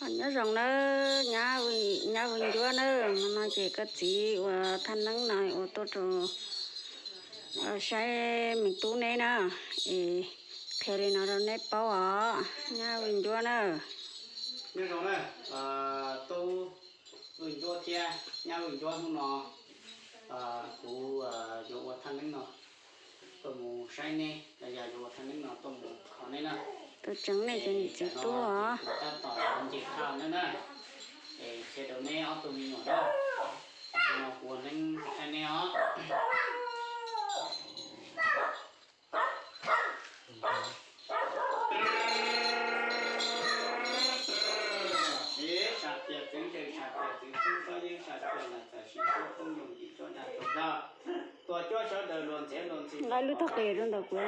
Nyob zoo na, nyab Vwj Ncuab na, no ces koj txiv ua thaj neeb no ua tuaj rau saib me tub neb na, es qhia li no rau neb paub os, nyab Vwj Ncuab na. Nyob zoo na, tub Vwj Ncuab thiab nyab Vwj Ncuab, hnub no kuv yuav ua thaj neeb no tuaj mus saib neb, los yog yuav ua thaj neeb no tuaj mus kho neb na. Tus tseem nej ces niam txiv tub os. Kuv tab tom nce thaj no na, es qhia rau neb ob tug me nyuam na, no kuv ua neeb saib neb os. Sam tias txwv ntseg, sam tias txwv tub, sob yeeb sam tias lam txawm sim tub poob yooj yim cuab dag tug dag, tua cuab sawv daws luag ntxhiav luag ntxhi. Nqa lub tog qis rau ntawm kuv.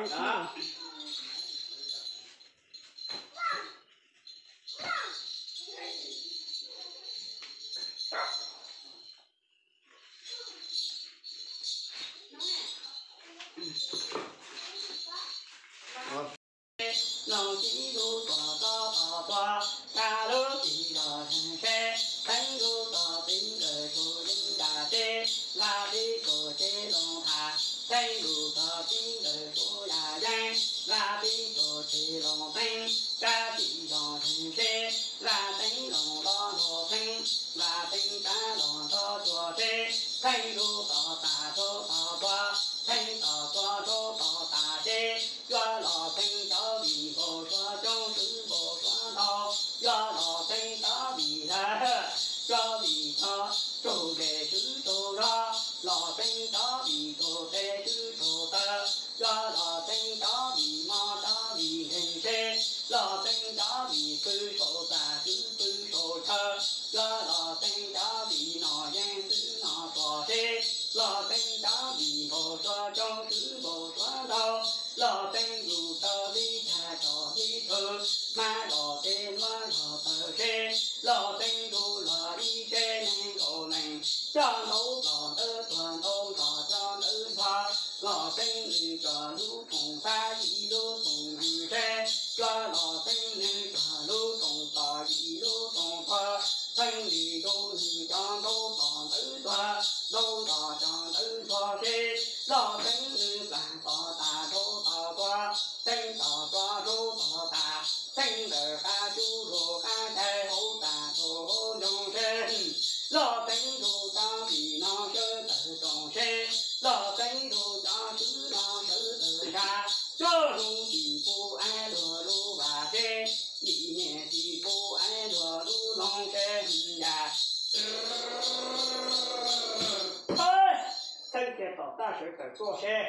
Los txij lub tuam txo tos tuag, tag lub txim los zeeg seb, teeb lub txo txwv nkawd tsuj yeeb nram teb, nqa tib tug txij loo tham, teeb lub txo txwv nkawd tsuj yam yeeb, nqa tib tug txij loo teeb, kab txim los zeeg seb, nqa teeb loo los nrog theeb, nqa teeb kab los nrog tuag seb, teeb lub txo tas tsuj txo tuag, teeb txo tuag tsuj txo tas seb, yuav los teeb cov vim npau suav coob swb npau suav ntau, yuav los teeb cov vim hlab, cov vim txog tsuj zes swb tsuj zog, los teeb cov vim tsuj tes swb tsuj taw, yuav los teeb cov vim mob cov vim nkeeg seb, los teeb cov vim pw saum txaj swb pw saum chaw, yuav los teeb cov vim noj yeeb swb noj tuag seb, los teeb cov vim npau suav coob swb npau suav ntau, los teeb lub txo li tag tso li tw, hmab los tej hluav los taw seb, los teeb lub los ib tsev neeg nkaus leej, coj ntaub los ntawd tuag ntaub nrog coj ntawd ntxhov, los teeb nws cov lub rooj xab yim lub rooj neeg seb, yuav los teeb nws cov lub rooj txo yim lub rooj tuag, teeb li lub neeg cov ntaub los ntawd tuag, ntaub nrog coj ntawd ntxhov seb, los teeb nws plam txo tas ntaub txo tuag, teeb txo tuag ntaub txo tas, teeb ntawm qab cub lug qab cai hauv txaj hauv ncoo seb, los teeb nrug cov vim no sawv daws rooj seb, los teeb nrug cov swb no sawv daws nra, coj lug tsis pub aib luag lub vaj seb, vim niam tsis pub aib luag lub loog seb yam. Txheeb kiag tom txaj sawv daws tuaj seb,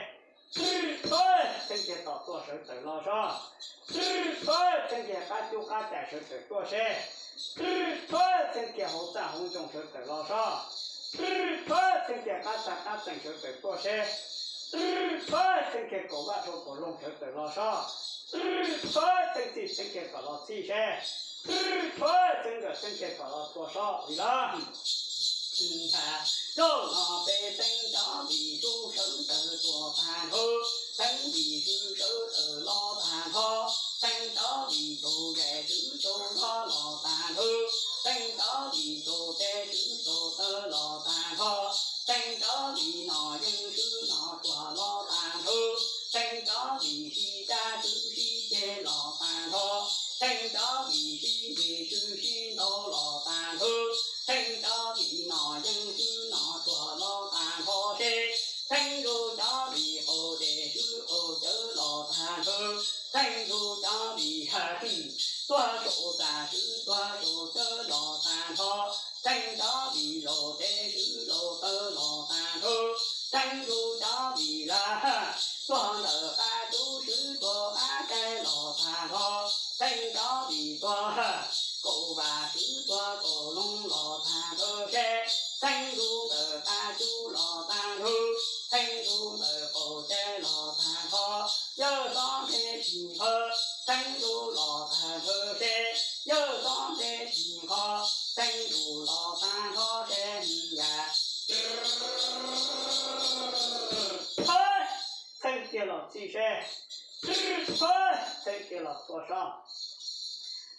txheeb kiag tom tuaj sawv daws los seb, txheeb kiag qab cub qab cai sawv daws tuaj seb, txheeb kiag hauv txaj hauv ncoo sawv daws los seb, txheeb kiag qab txag qab txeem sawv daws tuaj seb, txheeb kiag kaum vaj rau kaum loog sawv daws los seb, txheeb txij txheeb kiag kom los txhij seb, txheeb nkawm txheeb kiag kom los txhua seb li lawm. Nrog los peb teeb cov vim sub sawv daws tuaj tag nrho, teeb vim sub sawv daws los tag nrho, teeb cov vim tug zes sub tug zog los tag nrho, teeb cov vim tug tes sub tug taw los tag nrho, teeb cov vim noj yeeb sub noj tuag los tag nrho, teeb cov vim sib cab sub sib ceg los tag nrho, teeb cov vim sib nrig sub sib ntaus los tag nrho, teeb cov vim noj yeeb sub noj tuag los tag nrho seb, teeb nrug cov vim qaug dej sub qaug cawv los tag nrho, teeb nrug cov vim tuag saum txaj sub tuag saum cawv los tag nrho, teeb cov vim laus tes sub laus taw los tag nrho, teeb nrug cov vim hlab tuag ntawm qab cub sub tuag qab cai los tag nrho, teeb cov vim tuag kaum vaj sub tuag kaum loog los tag nrho seb, teeb nrug ntawm qab cub los tag nrho, teeb nrug ntawm qaug cai los tag nrho, yawg xob nthe tsis nqho, teeb nrug los tag nrho seb, yawg xob nthe tsis nqho, teeb nrug los tag nrho seb yam. Txheeb kiag los txhij seb, txheeb kiag los txhua seb.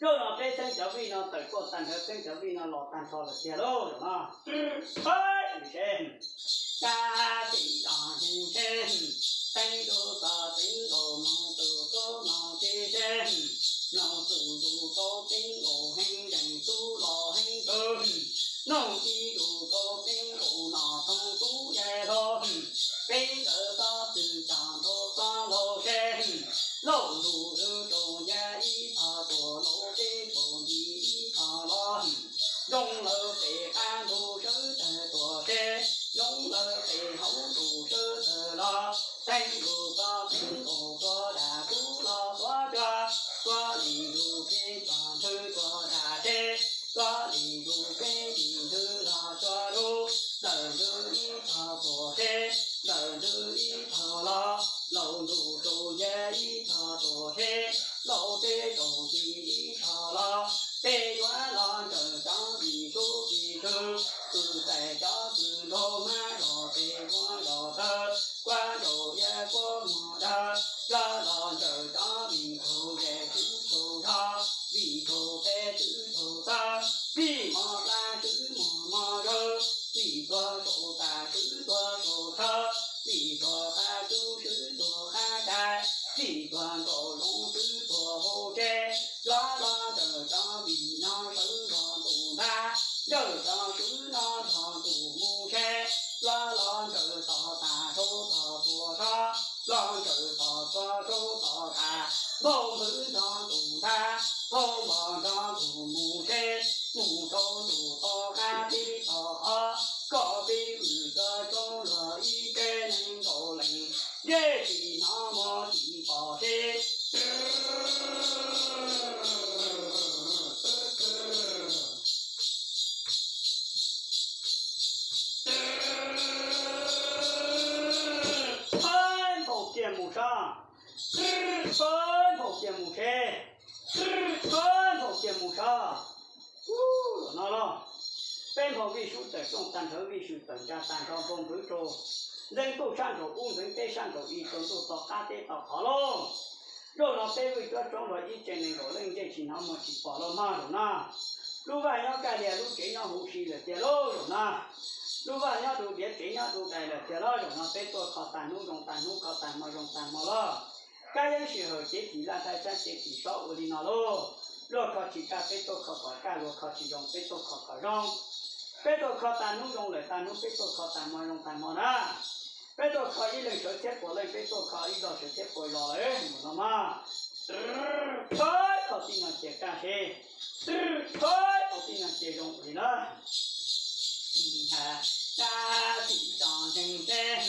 Zaum no peb xeeb cov vij no tawm tuaj tag nrho, xeeb cov vij no los tag nrho lawm tiag lauj no. Seb, kab tib tog zeeg seb, teeb tub txog teeb nkaus, noog tus tub noog tib seb, noog tus tus tub teeb nkaus heev zeeg tub los heev kawg, noog tib tus tub teeb nkaus no thooj tub yaj hlo, peb nkawd txhob txwm tsa nrho txhob laug seb, laug ntuj lwm rau yaj ib tog tuam, laug teb rau nti ib tog los, zoo lawm pem qab ntug sawv tawg tuam seb, zoo lawm pem hauv ntuj sawv tawg los, teeb lug txog teeb nkaus tuaj dam tub los tuaj cua, tuaj li lug peb cov nthwv tuaj dam seb, tuaj li lug peb li nthwv los cua lug, ntawm ntug ib tog tuam seb, ntawm ntug ib tog los, laug ntuj rau yaj ib tog tuam seb, laug teb rau nti ib tog los, peb yuav los ntsawm cov vij sub vij sw, kwv tij cov kwv nraug mab los peb yuav los tawg, kuab nraug yaj kuab mog dawb, yuav los ntsawm cov vij nkaus yaj sub nkaus zog, vij nkaus peb sub nkaus tawg, vij mog dab sub mog mog zawg, vij tuag saum tas sub tuag saum tshawv, vij tuag qab cub sub tuag qab cai, vij tuag nraum zoov sub tuag hauv tsev, yuav los ntsawm cov vij no sawv nrog ntuj ntab, ntsawm cov sub no nrog ntuj mus tsev, yuav los ntsawm tog tas rau tog tuam tshov, los ntsawm tog txog rau tog tas, npauj npwv nrog ntuj ntab, npauj npog nrog ntuj mus tsev, mus rau ntuj tog qab tib tog qhov, kom peb vwm cov roob luag ib tsev neeg nkaus leej, ntsej tsis hnov muag tsis pom seb. Thawb nphau kiag mus sab, thawb nphau kiag mus seb, thawb nphau kiag mus sab. Ub, no los, peb nphau vij sub tawm rooj tag nrho, vij sub tawm ntsa tag nrho, npauj npwv rau ntxeev ntuj sab nraum ub, ntxeev teb sab nraum i, rau ntuj tog qab teb tog qhov lauj. Zaum no peb vwm cuab tsoob luag ib tsev neeg nkaus leej, ntsej tsis hnov muag tsis pom lauj mog zaum no. Lub vaj nyob kaj liag, lub tsev nyob huv si lawm tiag lauj zaum no. Lub vaj nyob du diav, tsev nyob du dais lawm tiag lauj zaum no. Peb tuaj kho tag hnub zoo tag hnub, kho tag hmo zoo tag hmo lauj. Kab yeeb sij hawm cev tim laj, thaj tsam cev tim sob ua li no lauj. Luag kho tsis kaj peb tuaj kho kom kaj, luag kho tsis zoo peb tuaj kho kom zoo. Peb tuaj kho tag hnub zoo lawm tag hnub, peb tuaj kho tag hmo zoo tag hmo na. Peb tuaj kho ib leeg sawv txhiab puas leej, peb tuaj kho ib zos sawv txhiab puas zos lawm mus no mog. Thawb thaum tib no ces kaj seb, thawb thaum tib no ces zoo li na. Kab tib tog zeeg seb,